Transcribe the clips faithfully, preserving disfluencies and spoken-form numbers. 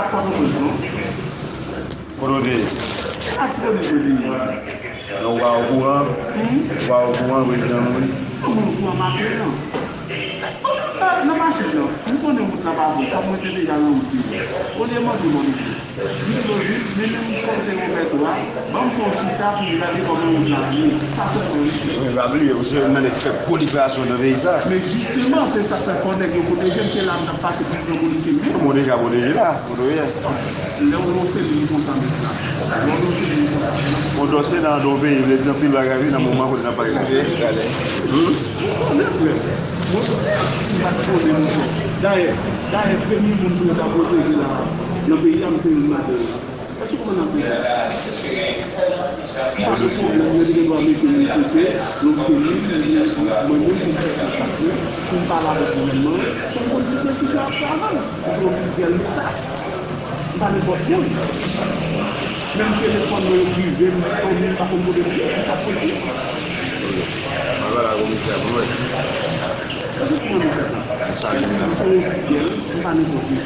Pòtoprens, non? Kote w te ye? Latibonit mwen te ye. Donk, ou pa okouran? Hmm? Ou pa okouran prezidan mouri? Non, mwen okouran maten an. Nan, nan machin nan, m konnen wout la pa bon, kòm mwen te deja nan wout li. Olye mande mwen, m di, men menm kote Roberto a, ban m fè yon chita pou m gade kòman wout la ye. Sa se yon pwen. Men pa bliye, ou se youn nan nèg ki fè gwo deklarasyon nan peyi sa. Men jisteman, se sa k fè fò nèg yo pwoteje m, se la m t ap pase pou m pran polisye m. Bon, deja pwoteje la, kote w ye. Lè w nan selil konsa menm la. Lè w nan selil konsa. Yon dòse nan yon peyi vle di anpil bagay wi nan moman kote n ap pase. Gade. Hmm? Ou konnen, frè. Mwen konnen si m pa t konnen, monchè. Dayè, dayè, premye moun pou yo ta pwoteje la, nan peyi a, m se youn ladan yo. Èske w konprann anpil? Paske pwoblèm yo te gen dwa mete m kote, lòt kote, mwen menm pou m fè kontak mwen, pou m pale avèk gouvènman, pou m konn ki desizyon ap pran avan l, pou ofisyèl Leta. M pa nenpòt moun. Menm telefòn mwen yo prive, m pa konn, m pa konn kote m ye, m pa posib. Mwen pale ak komisè pou mwen. Èske w konprann anpil? Sa vin la. M se yon ofisyèl, m pa nenpòt moun.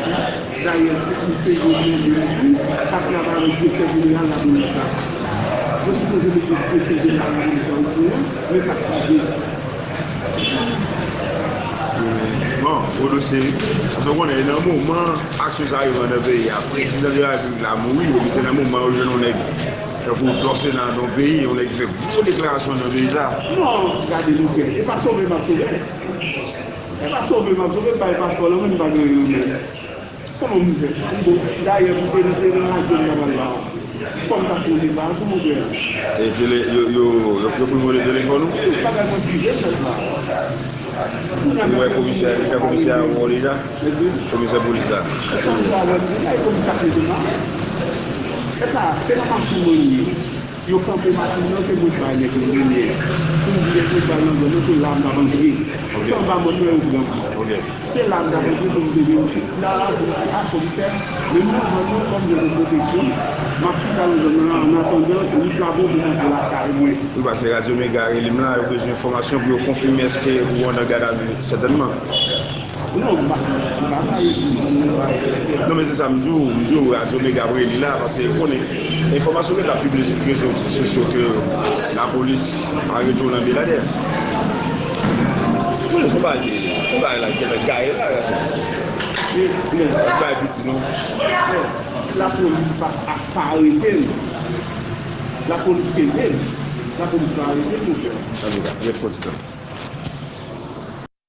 Dayè, m se yon moun ki ap travay avèk direktè jeneral lapolis la. Mwen sipoze mete direktè jeneral lapolis la okouran, men sa k rive. Bon, gwo dosye wi. Paske w konnen, nan moman aksyon sa yo pran nan peyi a, prezidan de la repiblik la mouri, epi se nan moman yo jwenn yon nèg tankou Dorcénat nan yon peyi, yon nèg ki fè gwo deklarasyon nan peyi sa. Non, gade nou kè. E pa sove m ap sove. E pa sove m ap sove, m bay paspò la, mwen m pa gen anyen nan men. Kòman m fè? M bon, dayè, m te, m te nan radyo m t ap al la. Kòm m t ap konnen pa, sou mon frè. E tele-, yo, yo, yo, yo pran mode telefòn ou? Wi, bagay mwen prive, sèt la. Ou wè komisè, ou fè komisè a wè w deja? Komisè polis la. Èske ou wè? Gade komisè ak mete m la. E sa, se nan machin mwen li ye. Yo kanpe machin nan, se mwen k bay nèg yo limyè. Pou m di nèg yo bay nan zòn nan, se la m t ap antre. Ok. Se anba mòn nan yo pran m. Ok. Se la m t ap antre pou m te vin chita la, pou m di, a, komisè, men m nan zòn nan, kòm gen pwoteksyon, m ap chita nan zòn nan, an atandan, wout la bon pou m antre lakay mwen. Wi, paske Radyo Mega rele m la, yo bezwen enfòmasyon pou yo konfime èske ou andan gadavi, sètènman. Non, m pa, m pa bay, m pa bay. Non, men se sa m di w, m di w, Radyo Mega ap rele la, paske yo konnen enfòmasyon ki t ap pibliye sou rezo sosyo ke lapolis arete w nan Beladè. Konnen se yon bagay, yon bagay la ki gentan gaye la, gason. Li, li, se bagay piti, non. Lapolis pa, pa arete l. Lapolis kenbe l. Lapolis pa arete l, monchè. Radyo Mega, ret fò ti tan.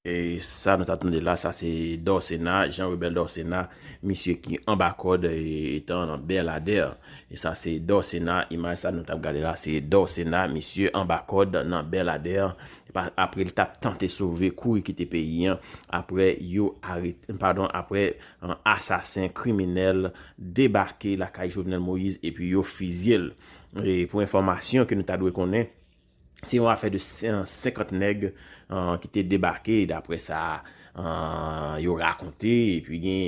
E sa nou t ap tande la, sa se Dorcénat, Jean Rebel Dorcénat, misye ki anba kòd, e, etan nan Bèladè. E sa se Dorcénat, imaj sa nou t ap gade la, se Dorcénat, misye anba kòd nan Bèladè. Epa, apre li t ap tante sove, kouri kite peyi an, apre yo arete, padon, apre, an, asasen, kriminèl, debake lakay Jovenel Moïse, epi yo fizye l. E pou enfòmasyon ke nou ta dwe konnen, se yon afè de sen-, senkant nèg, an, ki te debake, daprè sa, an, yo rakonte, epi gen